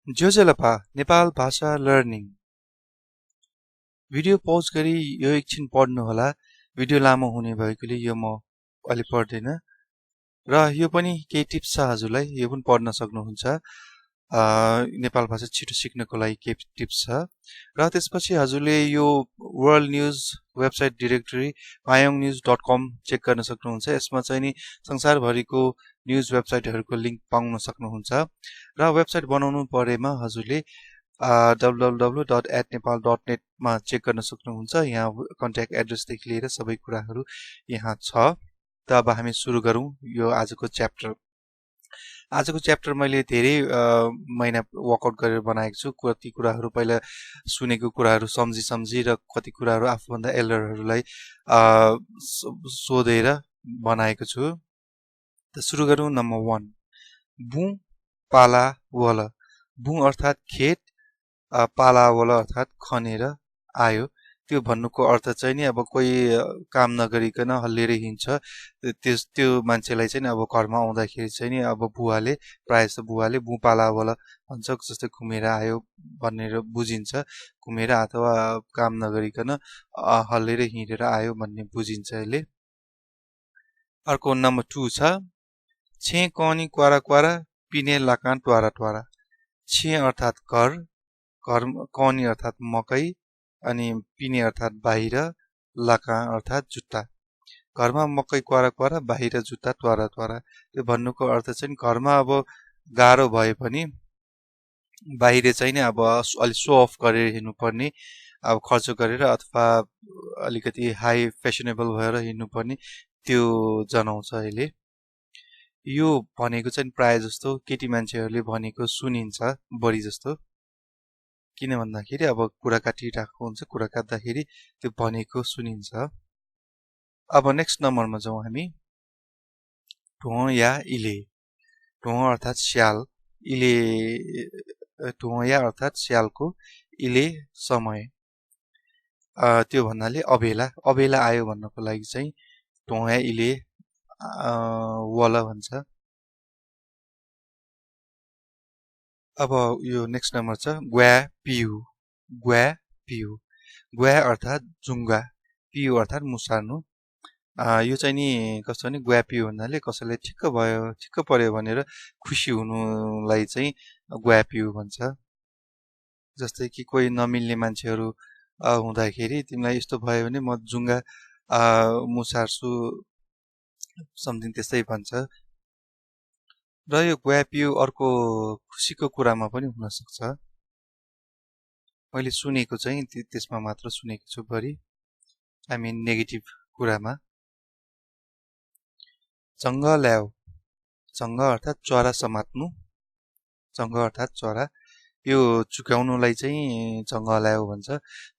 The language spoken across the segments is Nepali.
जोजेलपा नेपाल भाषा लर्निङ भिडियो पौज गरी यो एकछिन पढ्नुहोला। भिडियो लामो हुने भएकोले यो म अलि पढ्दैन र यो पनि केही टिप्स छ हजुरलाई, यो पनि पढ्न सक्नुहुन्छ। नेपाल भाषा छिटो सिक्नको लागि केही टिप्स छ र त्यसपछि हजुरले यो world news website directory payongnews.com check गर्न सक्नुहुन्छ। यसमा चाहिँ नि संसारभरिको न्युज वेबसाइटहरूको लिङ्क पाउन सक्नुहुन्छ र वेबसाइट बनाउनु परेमा हजुरले www.@nepal.net मा चेक गर्न सक्नुहुन्छ। यहाँ कन्ट्याक्ट एड्रेसदेखि लिएर सबै कुराहरू यहाँ छ। त अब हामी सुरु गरौँ यो आजको च्याप्टर। आजको च्याप्टर मैले धेरै महिना वर्कआउट गरेर बनाएको छु। कति कुराहरू पहिला सुनेको कुराहरू सम्झी र कति कुराहरू आफूभन्दा एल्डरहरूलाई सोधेर बनाएको छु। त सुरु गरौँ। नम्बर 1, बुँ पाला वल। बुँ अर्थात् खेत, पाला वल अर्थात् खनेर आयो। त्यो भन्नुको अर्थ चाहिँ नि अब कोही काम नगरिकन हल्लिएर हिँड्छ, त्यो मान्छेलाई चाहिँ अब घरमा आउँदाखेरि चाहिँ नि अब बुवाले, प्रायः जस्तो बुवाले बुँ पाला वल भन्छ। जस्तै घुमेर आयो भनेर बुझिन्छ, घुमेर अथवा काम नगरिकन हल्लिएर हिँडेर आयो भन्ने बुझिन्छ यसले। अर्को नम्बर 2 छ, छे कनी क्वारा क्वारा पिने लाकान ट्वारा ट्वारा। छे अर्थात् घर, कनी अर्थात् मकै, अनि पिने अर्थात् बाहिर, लाका अर्थात् जुत्ता। घरमा मकै क्वारा क्वारा, बाहिर जुत्ता ट्वारा ट्वारा। त्यो भन्नुको अर्थ चाहिँ घरमा अब गाह्रो भए पनि बाहिर चाहिँ नि अब अलिक सो अफ गरेर हिँड्नुपर्ने, अब खर्च गरेर अथवा अलिकति हाई फेसनेबल भएर हिँड्नुपर्ने त्यो जनाउँछ यसले। यो भनेको चाहिँ प्रायः जस्तो केटी मान्छेहरूले भनेको सुनिन्छ बढी जस्तो। किन भन्दाखेरि अब कुरा काटिरहेको हुन्छ, कुरा काट्दाखेरि त्यो भनेको सुनिन्छ। अब नेक्स्ट नम्बरमा जाउँ हामी। ढोँ या इले। ढोँ अर्थात् स्याल, इले ढोँ या अर्थात् स्यालको, इले समय। त्यो भन्नाले अबेला, अबेला आयो भन्नको लागि चाहिँ ढोँ या इले वल भन्छ। अब यो नेक्स्ट नम्बर छ ग्वा पिउ। ग्वा पिउ, ग्वा अर्थात् जुङ्गा, पिउ अर्थात् मुसार्नु। यो चाहिँ नि कस्तो भने ग्वा पिउ भन्नाले कसैलाई ठिक्क भयो, ठिक्क पर्यो भनेर खुसी हुनुलाई चाहिँ ग्वा पिउ भन्छ। जस्तै कि कोही नमिल्ने मान्छेहरू हुँदाखेरि तिमीलाई यस्तो भयो भने म जुङ्गा मुसार्छु, समथिङ त्यस्तै भन्छ। र यो ग्वा पिउ अर्को खुसीको कुरामा पनि हुन सक्छ। मैले सुनेको चाहिँ त्यसमा मात्र सुनेको छु बढी, आई मिन नेगेटिभ कुरामा। चङ्ग ल्याऊ। चङ्ग अर्थात् चरा समात्नु, चङ्ग अर्थात् चरा। यो चुकाउनुलाई चाहिँ चङ्ग ल्याऊ भन्छ।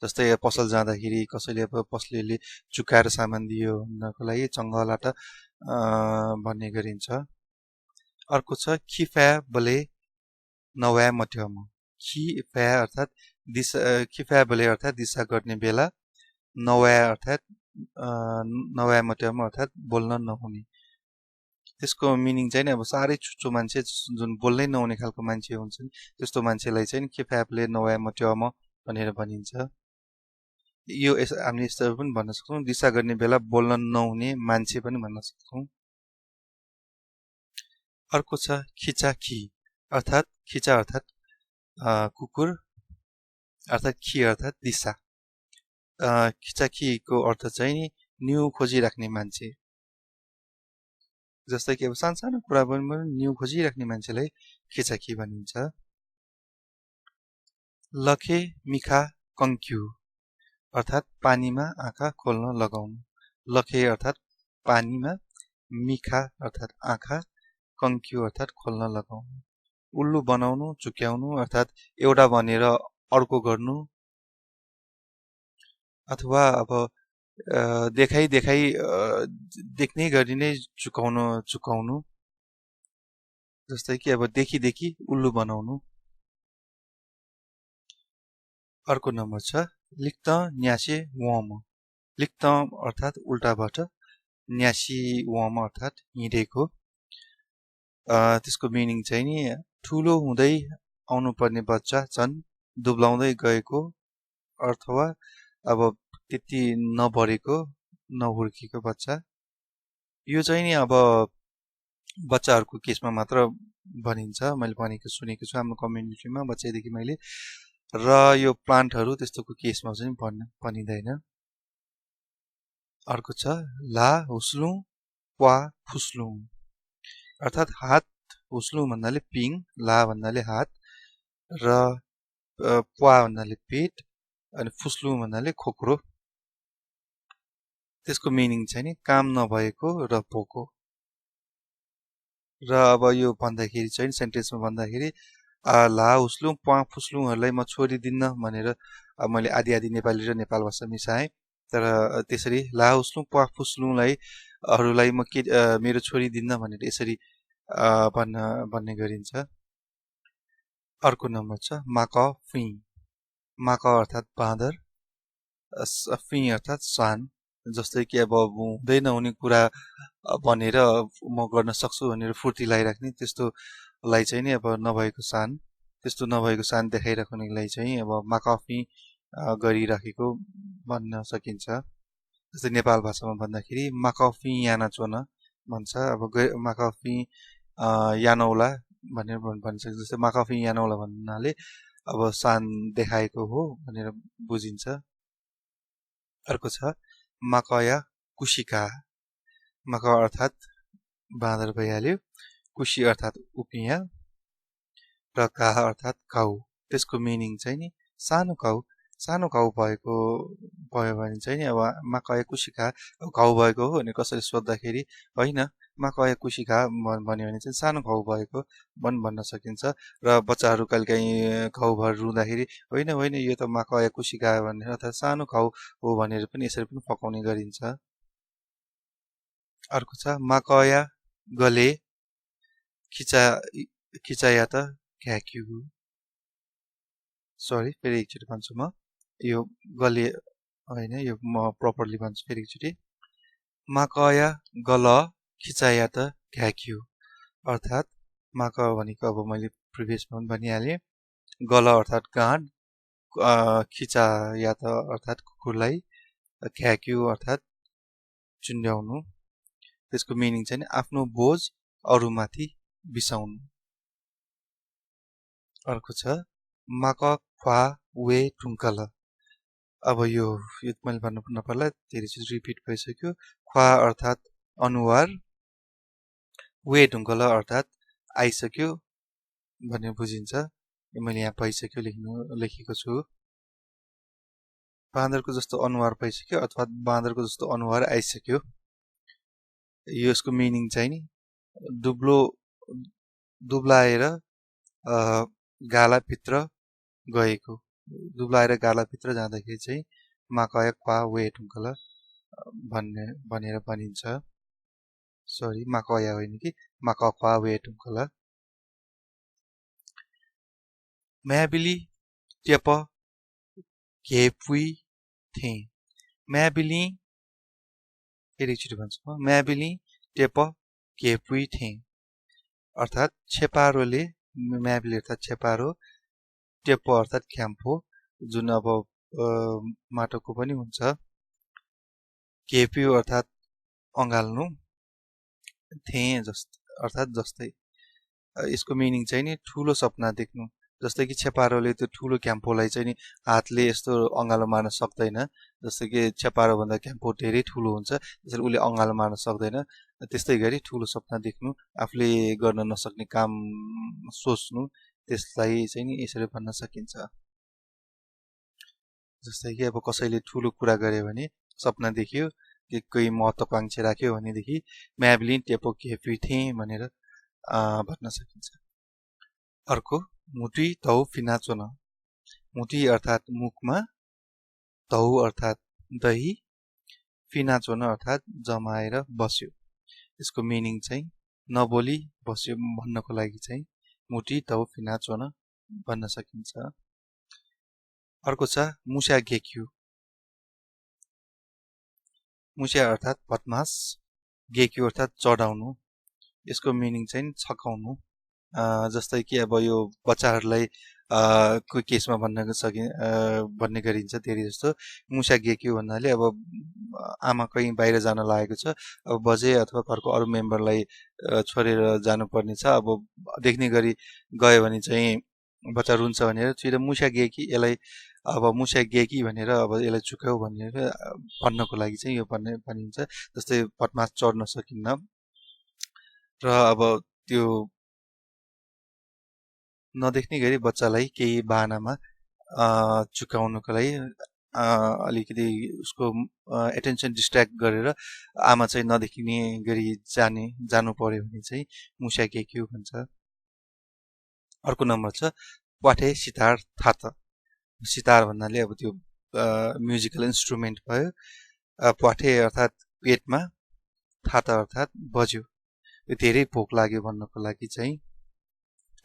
जस्तै पसल जाँदाखेरि कसैले अब पसलेले चुकाएर सामान दियो भन्नको लागि चङ्गलाट भन्ने गरिन्छ। अर्को छ खिफ्या बले नव्या मध्यम। खिफ्या अर्थात् दिशा, खिफ्या बले अर्थात् दिशा गर्ने बेला, नव्या अर्थात् नव्या मध्यम अर्थात् बोल्न नहुने। त्यसको मिनिङ चाहिँ अब साह्रै चुच्चो मान्छे जुन बोल्नै नहुने खालको मान्छे हुन्छ नि, त्यस्तो मान्छेलाई चाहिँ खिफ्याबले नव्या मध्यम भनेर भनिन्छ। यो हामीले यस्तो पनि भन्न सक्छौँ, दिशा गर्ने बेला बोल्न नहुने मान्छे पनि भन्न सक्छौँ। अर्को छ खिचाखी, अर्थात् खिचा अर्थात् कुकुर, अर्थात् खी अर्थात् दिशा। खिचाखीको अर्थ चाहिँ नि न्यु खोजिराख्ने मान्छे। जस्तै कि अब सानो कुरा पनि न्यु खोजिराख्ने मान्छेलाई खिचाखी भनिन्छ। लखे मिखा कङ्क्यु, अर्थात् पानीमा आँखा खोल्न लगाउनु। लखे अर्थात् पानीमा, मिखा अर्थात् आँखा, कङ्क्यु अर्थात् खोल्न लगाउनु। उल्लु बनाउनु, चुक्याउनु अर्थात् एउटा भनेर अर्को गर्नु, अथवा अब देखाइ देख्ने गरी नै चुकाउनु। जस्तै कि अब देखि उल्लु बनाउनु। अर्को नम्बर छ लिक्त न्यासे वम। लिक्त अर्थात् उल्टाबाट, न्यासी वम अर्थात् हिँडेको। त्यसको मिनिङ चाहिँ नि ठुलो हुँदै आउनुपर्ने बच्चा झन् दुब्लाउँदै गएको अथवा अब त्यति नबढेको नहुर्केको बच्चा। यो चाहिँ नि अब बच्चाहरूको केसमा मात्र भनिन्छ, मैले भनेको सुनेको छु हाम्रो कम्युनिटीमा बच्चादेखि मैले। र यो प्लान्टहरू त्यस्तोको केसमा चाहिँ भनिँदैन। अर्को छ ला हुस्लुङ प्वा फुस्लुङ, अर्थात् हात, हुस्लुङ भन्नाले पिङ, ला भन्नाले हात, र प्वा भन्नाले पेट, अनि फुस्लुङ भन्नाले खोक्रो। त्यसको मिनिङ चाहिँ नि काम नभएको र भोको। र अब यो भन्दाखेरि चाहिँ सेन्टेन्समा भन्दाखेरि ला हुस्लुङ प्वा फुस्लुङहरूलाई म छोडिदिन्न भनेर मैले आदि नेपाली र नेपाल भाषा मिसाएँ। तर त्यसरी ला हुस्लुङ प्वा फुस्लुङलाई अरूलाई म के मेरो छोडिदिन्न भनेर यसरी भन्ने गरिन्छ। अर्को नम्बर छ माक फी। माक अर्थात् बाँदर, फी अर्थात् सान। जस्तै कि अब हुँदै नहुने कुरा भनेर म गर्न सक्छु भनेर फुर्ती लगाइराख्ने, त्यस्तोलाई चाहिँ नि अब नभएको सान, त्यस्तो नभएको सान देखाइराख्नेलाई चाहिँ अब माकफी गरिराखेको भन्न सकिन्छ। जस्तै नेपाल भाषामा भन्दाखेरि माकफी याना चोन भन्छ। अब माकफी यानौला भनेर भन्छ। जस्तै माकफी यानौला भन्नाले अब सान देखाएको हो भनेर बुझिन्छ। अर्को छ माकया कुशिका। माक अर्थात् बाँदर भइहाल्यो, कुशी अर्थात् उपियाँ, र काह अर्थात् काउ। त्यसको मिनिङ चाहिँ नि सानो काउ। सानो काउ भयो भने चाहिँ नि अब माकया कुशिका काउ भएको हो भने कसैले सोद्धाखेरि होइन माकया कुशिका भन्यो भने चाहिँ सानो काउ भएको भन्न सकिन्छ। र बच्चाहरू कहिलेकाहीँ घाउभर रुँदाखेरि होइन होइन यो त माकया कुशिका भनेर अर्थात् सानो काउ हो भनेर पनि यसरी पनि फकाउने गरिन्छ। अर्को छ माकया गले खिचाया त घ्याक्यु। सरी फेरि एकचोटि भन्छु म, यो गले होइन, यो म प्रपरली भन्छु फेरि एकचोटि। माकया गल खिचाया त घ्याक्यु, अर्थात् माक भनेको अब मैले प्रिभियसमा पनि भनिहालेँ, गल अर्थात् गाँड, खिचाया त अर्थात् कुकुरलाई, घ्याक्यु अर्थात् चुन्ड्याउनु। त्यसको मिनिङ चाहिँ आफ्नो बोझ अरूमाथि बिसाउनु। अर्को छ माक ख्वा वे टुङ्कल। अब यो मैले भन्नु नपर्ला, धेरै चिज रिपिट भइसक्यो। ख्वा अर्थात् अनुहार, वे ढुङ्कल अर्थात् आइसक्यो भन्ने बुझिन्छ। मैले यहाँ भइसक्यो लेखेको छु। बाँदरको जस्तो अनुहार भइसक्यो अथवा बाँदरको जस्तो अनुहार आइसक्यो। यसको मिनिङ चाहिँ नि दुब्लाएर गालाभित्र गएको। दुब्लाएर गालाभित्र जाँदाखेरि चाहिँ माकया ख्वा वे टुङ्कल भनेर भनिन्छ। सरी माकया होइन कि माक ख्वा वे टुङ्कल। म्याबिली टेप घेपुई थे। म्याबिली फेरि एकचोटि भन्छु म, म्याबिली टेप घेपुई थे, अर्थात् छेपारोले, म्याबिली अर्थात् छेपारो, टेप्पो अर्थात् ख्याम्पो जुन अब माटोको पनि हुन्छ, घेप्यु अर्थात् अँगाल्नु, थे अर्थात् जस्तै। यसको मिनिङ चाहिँ नि ठुलो सपना देख्नु। जस्तै कि छेपारोले त्यो ठुलो ख्याम्पोलाई चाहिँ नि हातले यस्तो अँगालो मार्न सक्दैन। जस्तै कि छेपारोभन्दा ख्याम्पो धेरै ठुलो हुन्छ, त्यसरी उसले अँगालो मार्न सक्दैन। त्यस्तै गरी ठुलो सपना देख्नु, आफूले गर्न नसक्ने काम सोच्नु, त्यसलाई चाहिँ नि यसरी भन्न सकिन्छ। जस्तै कि अब कसैले ठुलो कुरा गर्यो भने, सपना देख्यो कि कोही महत्त्वाकांक्षा राख्यो भनेदेखि म्याबिलिन टेपो घेपुई थे भनेर भन्न सकिन्छ। अर्को मुटुई तौ फिनाचोन। मुटुई अर्थात् मुखमा, तौ अर्थात् दही, फिनाचोन अर्थात् जमाएर बस्यो। यसको मिनिङ चाहिँ नबोली बस्यो भन्नको लागि चाहिँ मुटुई तौ फिनाचोन भन्न सकिन्छ। अर्को छ मुस्या घेक्यु। मुस्या अर्थात् बदमास, घेक्यु अर्थात् चढाउनु। यसको मिनिङ चाहिँ छकाउनु जस्तै कि अब यो बच्चाहरूलाई को केसमा भन्ने गरिन्छ धेरै जस्तो मुसा गेक्यो भन्नाले अब आमा कहीँ बाहिर जान लागेको छ, अब बजे अथवा घरको अरू मेम्बरलाई छोडेर जानुपर्ने छ, अब देख्ने गरी गयो भने चाहिँ बच्चा रुन्छ भनेर छिटो मुसा गेकी यसलाई अब मुसा गेकी भनेर अब यसलाई चुक्याउ भनेर भन्नको लागि चाहिँ यो भनिन्छ। जस्तै पटमा चढ्न सकिन्न र अब त्यो नदेख्ने गरी बच्चालाई केही बाहनामा चुकाउनको लागि अलिकति उसको एटेन्सन डिस्ट्र्याक्ट गरेर आमा चाहिँ नदेखिने गरी जानु पर्यो भने चाहिँ मुसा गेक्यो भन्छ। अर्को नम्बर छ प्वाठे सितार थात। सितार भन्नाले अब त्यो म्युजिकल इन्स्ट्रुमेन्ट भयो। प्वाठे अर्थात् पेटमा, थात अर्थात् बज्यो। यो धेरै भोक लाग्यो भन्नको लागि चाहिँ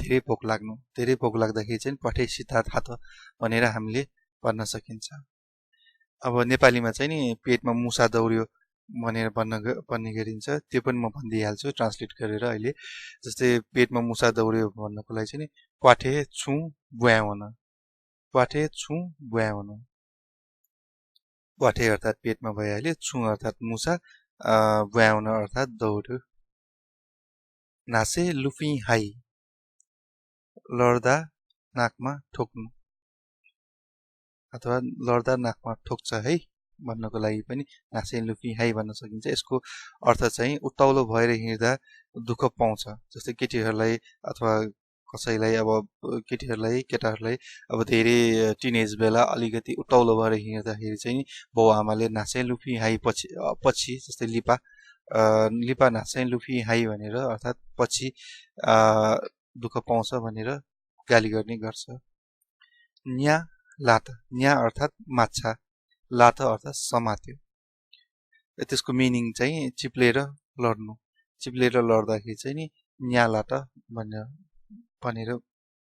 धेरै भोक लाग्दाखेरि चाहिँ प्वाठे सितार थात भनेर हामीले भन्न सकिन्छ। अब नेपालीमा चाहिँ नि पेटमा मुसा दौड्यो भनेर भन्ने गरिन्छ, त्यो पनि म भनिदिइहाल्छु ट्रान्सलेट गरेर अहिले। जस्तै पेटमा मुसा दौड्यो भन्नको लागि चाहिँ नि प्वाठे छु ब्याउन, प्वाठे छु ब्याउन। प्वाठे अर्थात् पेटमा भइहाल्यो, छु अर्थात् मुसा, ब्याउन अर्थात् दौड्यो। नासे लुफी हाई, लड्दा नाकमा ठोक्नु अथवा लड्दा नाकमा ठोक्छ है भन्नको लागि पनि नासे लुफी हाई भन्न सकिन्छ। यसको अर्थ चाहिँ उत्ताउलो भएर हिँड्दा दुःख पाउँछ। जस्तै केटीहरूलाई अथवा कसैलाई अब केटाहरूलाई अब धेरै टिनेज बेला अलिकति उत्ताउलो भएर हिँड्दाखेरि चाहिँ बाउ आमाले नासे लुफी हाई पछि जस्तै लिपा नासे लुफी हाई भनेर अर्थात् पछि दुःख पाउँछ भनेर गाली गर्ने गर्छ। न्या लात, न्या अर्थात् माछा, लात अर्थात् समात्यो। त्यसको मिनिङ चाहिँ चिप्लेर लड्नु, चिप्लेर लड्दाखेरि चाहिँ नि न्या लात भनेर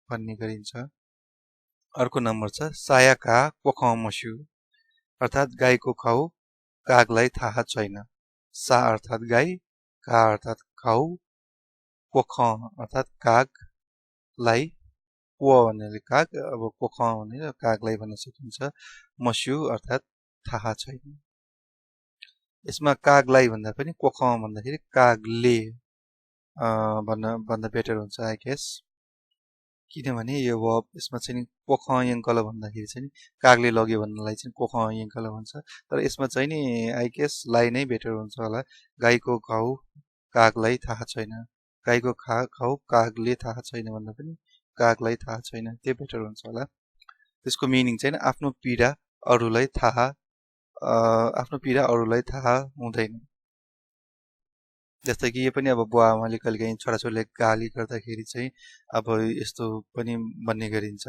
भन्ने गरिन्छ। अर्को नम्बर छ साया का कोख मस्यु, अर्थात् गाईको खाउ कागलाई थाहा छैन। सा अर्थात् गाई, का अर्थात् खाउ, कोख अर्थात् कागलाई, वो भन्नाले काग, अब कोख भनेर कागलाई भन्न सकिन्छ। मस्यु अर्थात् थाहा छैन। यसमा कागलाई भन्दा पनि कोख भन्दाखेरि कागले भन्दा बेटर हुन्छ आई गेस, किनभने यो वर्ब यसमा चाहिँ कोख यङ्कल भन्दाखेरि चाहिँ कागले लग्यो भन्नलाई चाहिँ कोख यङ्कल भन्छ। तर यसमा चाहिँ नि आई गेस लाई नै बेटर हुन्छ होला। गाईको घाउ कागलाई थाहा छैन, गाईको घाउ कागले थाहा छैन भन्दा पनि कागलाई थाहा छैन, त्यो बेटर हुन्छ होला। त्यसको मिनिङ चाहिँ आफ्नो पीडा अरूलाई थाहा हुँदैन। जस्तै कि यो पनि अब बुवा आमाले कहिलेकाहीँ छोराछोरीले गाली गर्दाखेरि चाहिँ अब यस्तो पनि भन्ने गरिन्छ।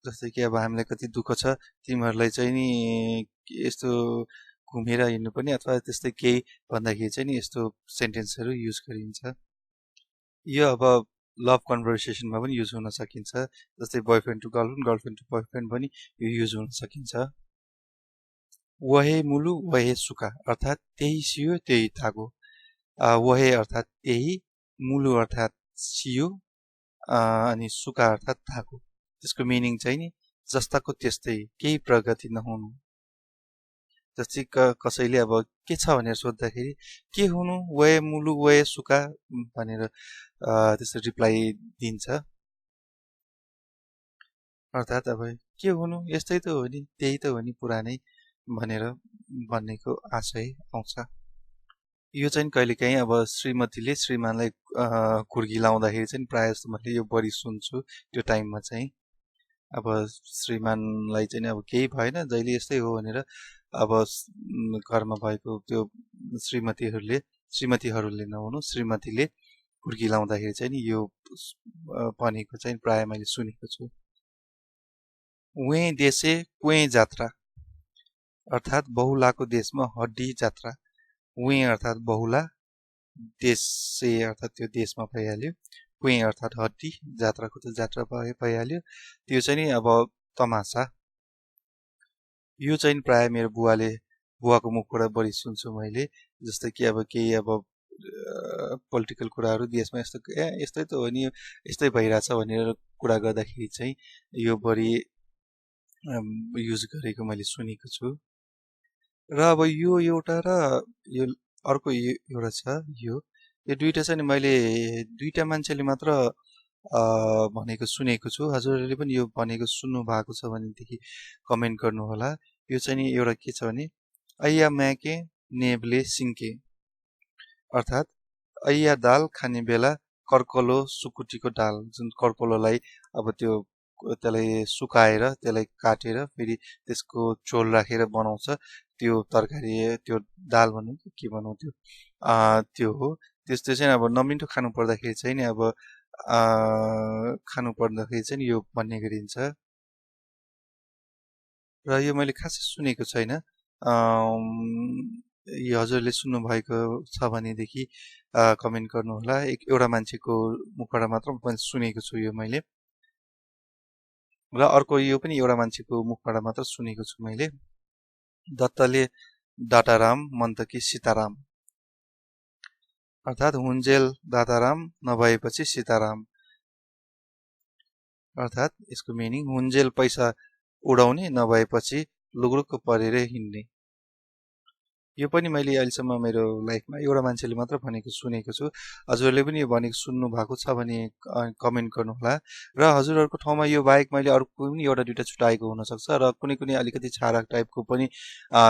जस्तै कि अब हामीलाई कति दुःख छ, तिमीहरूलाई चाहिँ नि यस्तो घुमेर हिँड्नु पनि अथवा त्यस्तै केही भन्दाखेरि चाहिँ नि यस्तो सेन्टेन्सहरू युज गरिन्छ। यो अब लभ कन्भर्सेसनमा पनि युज हुन सकिन्छ। जस्तै boyfriend to girlfriend, girlfriend to boyfriend पनि यो युज हुन सकिन्छ। वहे मुलु वहे सुका, अर्थात् त्यही सियो त्यही थागो। वहे अर्थात् त्यही, मुलु अर्थात् सियो, अनि सुका अर्थात् थागो। त्यसको मिनिङ चाहिँ नि जस्ताको त्यस्तै, केही प्रगति नहुनु। जस्तै कसैले अब के छ भनेर सोद्धाखेरि के हुनु वहे मुलु वहे सुका भनेर त्यस्तो रिप्लाई दिन्छ। अर्थात् अब के हुनु यस्तै त हो नि, त्यही त हो नि पुरानै भनेर भन्नेको आशय आउँछ। यो चाहिँ कहिलेकाहीँ अब श्रीमतीले श्रीमानलाई कुर्गी लाउँदाखेरि चाहिँ प्रायः जस्तो मैले यो बढी सुन्छु त्यो टाइममा चाहिँ। अब श्रीमानलाई चाहिँ अब केही भएन जहिले यस्तै हो भनेर अब घरमा भएको त्यो श्रीमतीहरूले नहुनु श्रीमतीले कुर्गी लाउँदाखेरि चाहिँ नि यो भनेको चाहिँ प्रायः मैले सुनेको छु। वे देशे कुए जात्रा, अर्थात् बहुलाको देशमा हड्डी जात्रा। वे अर्थात् बहुला, देशे अर्थात् त्यो देशमा भइहाल्यो, कुए अर्थात् हड्डी, जात्राको त जात्रा भइहाल्यो। त्यो चाहिँ नि अब तमासा। यो चाहिँ प्रायः मेरो बुवाको मुखबाट बढी सुन्छु मैले। जस्तै कि अब केही अब पोलिटिकल कुराहरू देशमा यस्तै त हो नि यस्तै भइरहेछ भनेर कुरा गर्दाखेरि चाहिँ यो बढी युज गरेको मैले सुनेको छु। र अब यो एउटा र यो अर्को एउटा छ यो दुईटा चाहिँ मैले दुईटा मान्छेले मात्र भनेको सुनेको छु। हजुरहरूले पनि यो भनेको सुन्नु भएको छ भनेदेखि कमेन्ट गर्नु होला। यो चाहिँ नि एउटा के छ भने ऐया म्याके नेबले सिङ्के, अर्थात् ऐया दाल खाने बेला कर्कलो सुकुटीको दाल, जुन कर्कलोलाई अब त्यसलाई सुकाएर त्यसलाई काटेर फेरि त्यसको झोल राखेर बनाउँछ त्यो तरकारी, त्यो दाल भनौँ के भनौँ त्यो हो। त्यस्तो चाहिँ अब नमिठो खानु पर्दाखेरि चाहिँ नि अब खानु पर्दाखेरि चाहिँ यो भन्ने गरिन्छ। र यो मैले खासै सुनेको छैन। यो हजुरले सुन्नु भएको छ भनेदेखि कमेन्ट गर्नु होला। एउटा मान्छेको मुखबाट मात्र मैले सुनेको छु यो मैले। र अर्को यो पनि एउटा मान्छेको मुखबाट मात्र सुनेको छु मैले। दत्तले डाटाराम मन्तकी सीताराम, अर्थात् हुन्जेल दाताराम नभएपछि सीताराम, अर्थात् यसको मिनिङ हुन्जेल पैसा उडाउने नभएपछि लुग्रुक्क परेर हिँड्ने। यो पनि मैले अहिलेसम्म मेरो लाइफमा एउटा मान्छेले मात्र भनेको सुनेको छु। हजुरहरूले पनि यो भनेको सुन्नु भएको छ भने कमेन्ट गर्नुहोला। र हजुरहरूको ठाउँमा यो बाहेक मैले अर्को पनि एउटा दुईटा छुट्याएको हुनसक्छ र कुनै कुनै अलिकति छाडा टाइपको पनि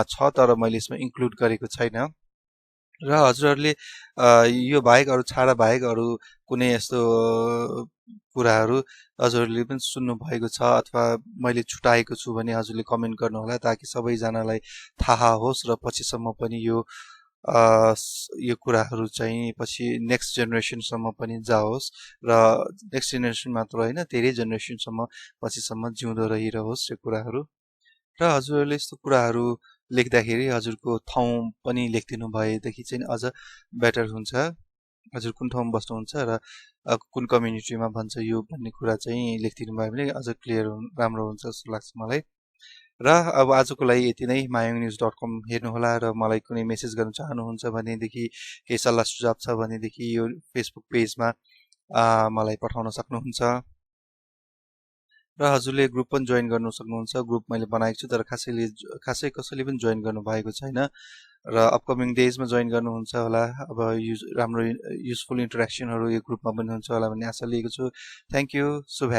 छ, तर मैले यसमा इन्क्लुड गरेको छैन। र हजुरहरूले यो बाहेक अरू छाडा बाहेक अरू कुनै यस्तो कुराहरू हजुरहरूले पनि सुन्नु भएको छ अथवा मैले छुटाएको छु भने हजुरले कमेन्ट गर्नुहोला, ताकि सबैजनालाई थाहा होस् र पछिसम्म पनि यो कुराहरू चाहिँ पछि नेक्स्ट जेनेरेसनसम्म पनि जाओस् र नेक्स्ट जेनेरेसन मात्र होइन धेरै जेनेरेसनसम्म पछिसम्म जिउँदो रहिरहोस् यो कुराहरू। र हजुरहरूले यस्तो कुराहरू लेख्दाखेरि हजुरको ठाउँ पनि लेखिदिनु भएदेखि चाहिँ अझ बेटर हुन्छ। हजुर कुन ठाउँमा बस्नुहुन्छ र कुन कम्युनिटीमा भन्छ यो भन्ने कुरा चाहिँ लेखिदिनु भयो भने अझ क्लियर राम्रो हुन्छ जस्तो लाग्छ मलाई। र अब आजको लागि यति नै। मायोङन्युज.com हेर्नुहोला र मलाई कुनै मेसेज गर्न चाहनुहुन्छ भनेदेखि केही सल्लाह सुझाव छ भनेदेखि यो फेसबुक पेजमा मलाई पठाउन सक्नुहुन्छ। र हजुरले ग्रुप पनि जोइन गर्नु सक्नुहुन्छ। ग्रुप मैले बनाएको छु तर खासै कसैले पनि जोइन गर्नु भएको छैन र अपकमिङ डेजमा जोइन गर्नुहुन्छ होला। अब राम्रो युजफुल इन्टरेक्सनहरू यो ग्रुपमा पनि हुन्छ होला भन्ने आशा लिएको छु। Thank you. शुभ।